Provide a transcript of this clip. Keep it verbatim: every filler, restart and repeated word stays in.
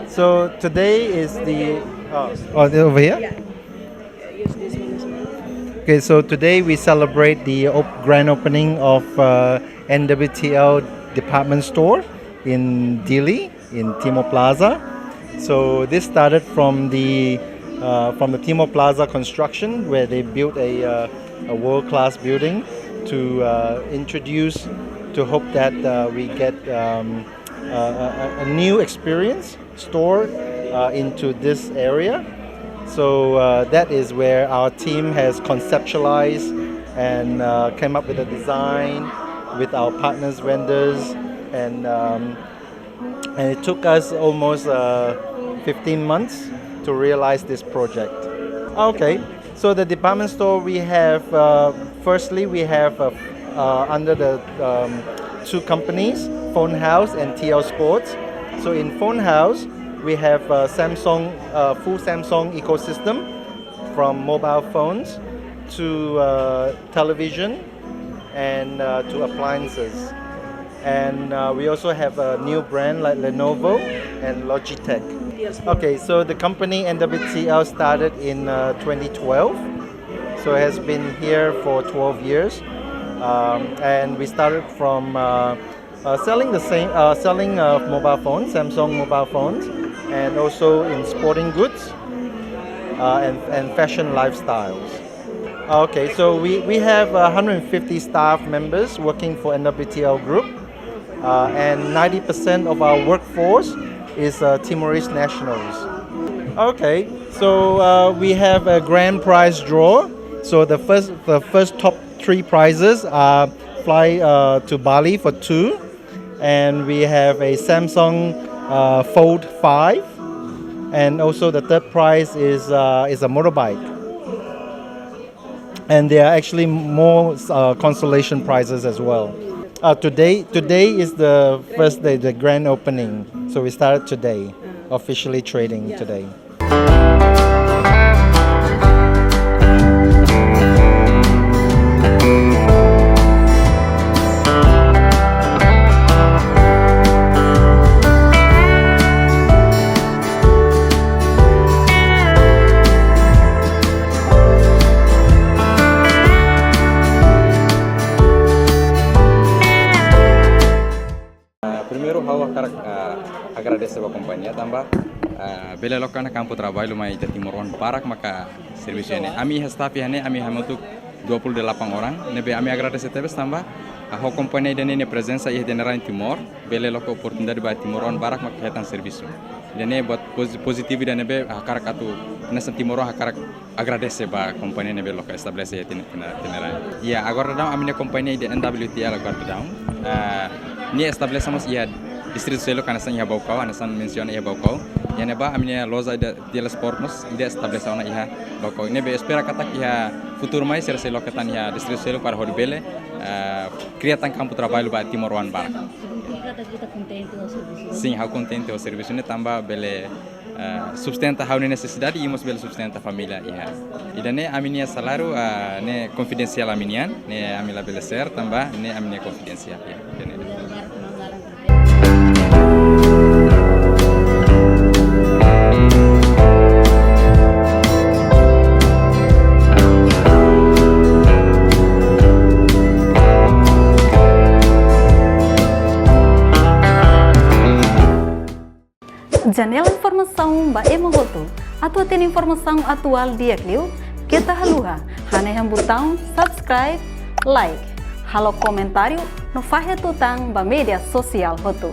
So today is the, oh, oh, over here? Yeah. Use this one as well. Okay, so today we celebrate the op-, grand opening of uh, N W T L department store in Dili, in Timor Plaza. So this started from the uh, from the Timor Plaza construction, where they built a, uh, a world-class building to uh, introduce, to hope that uh, we get um, a, a, a new experience store uh, into this area. So uh, that is where our team has conceptualized and uh, came up with a design with our partners, vendors, and um, and it took us almost uh, fifteen months to realize this project. Okay, so the department store we have, uh, firstly we have uh, uh, under the um, two companies, Phone House and T L Sports. So in Phone House, we have uh, Samsung, uh, full Samsung ecosystem, from mobile phones to uh, television and uh, to appliances. And uh, we also have a new brand like Lenovo and Logitech. Okay, so the company N W T L started in uh, twenty twelve. So it has been here for twelve years. Um, and we started from uh, uh, selling the same, uh, selling uh, mobile phones, Samsung mobile phones, and also in sporting goods uh, and, and fashion lifestyles. Okay, so we, we have uh, one hundred fifty staff members working for N W T L Group, uh, and ninety percent of our workforce is uh, Timorese nationals. Okay, so uh, we have a grand prize draw. So the first, the first top three prizes are fly uh, to Bali for two, and we have a Samsung uh, Fold five, and also the third prize is uh, is a motorbike. And there are actually more uh, consolation prizes as well. Uh, today, today is the first day, the grand opening. So we started today, officially trading today. Ah, primeiru, ha'u hakarak, ah, agradese ba kompañia tanba, ah, bele loke ona kampu traballu mai ita timoroan barak maka servisu ne'e. Ami iha staff iha ne'e, ami hamutuk dua puluh delapan orang, ne'ebé ami agradese tebes tanba, ah, ho kompañia ida-ne'e nia prezensa iha ita-nia rain Timor, bele loke oportunidade ba timoroan barak maka hetan servisu. Ida-ne'e buat pozi-, pozitivu ida ne'ebé, ah, hakarak atu, hanesan timoroan hakarak agradese ba kompañia ne'ebé loke estabelese iha ita-nia, ita-nia, ita-nia rain. Ya, agora daudaun ami-nia kompañia ida N W T L agora daudaun. Ah, nia estabelese mós iha distritu seluk hanesan iha Baucau, hanesan mensiona iha Baucau. Iha ne'ebá ami-nia loja ida T L Sport mós ida estabelese ona iha Baucau. Ne'ebé espera katak iha futuru mai sira sei loke tan iha distritu seluk para hodi bele, ah, kria tan kampu traballu ba timoroan barak. Ita kontente ho servisu? Sin, ha'u kontente ho servisu ne'e tanba bele eh, sustenta ha'u-nia nesesidade i mós bele sustenta família iha. Ida-ne'e ami-nia saláriu, eh, ne'e konfidensiál ami-nian, ne'e ami labele share tanba ne'e ami-nia konfidensiál, ya, ida-ne'e. Janela informasaun ba ema hotu. Atu hatene informasaun atuál di'ak liu, keta haluha hanehan butaun subscribe, like, halo komentáriu no fahe tutan ba média sosiál hotu.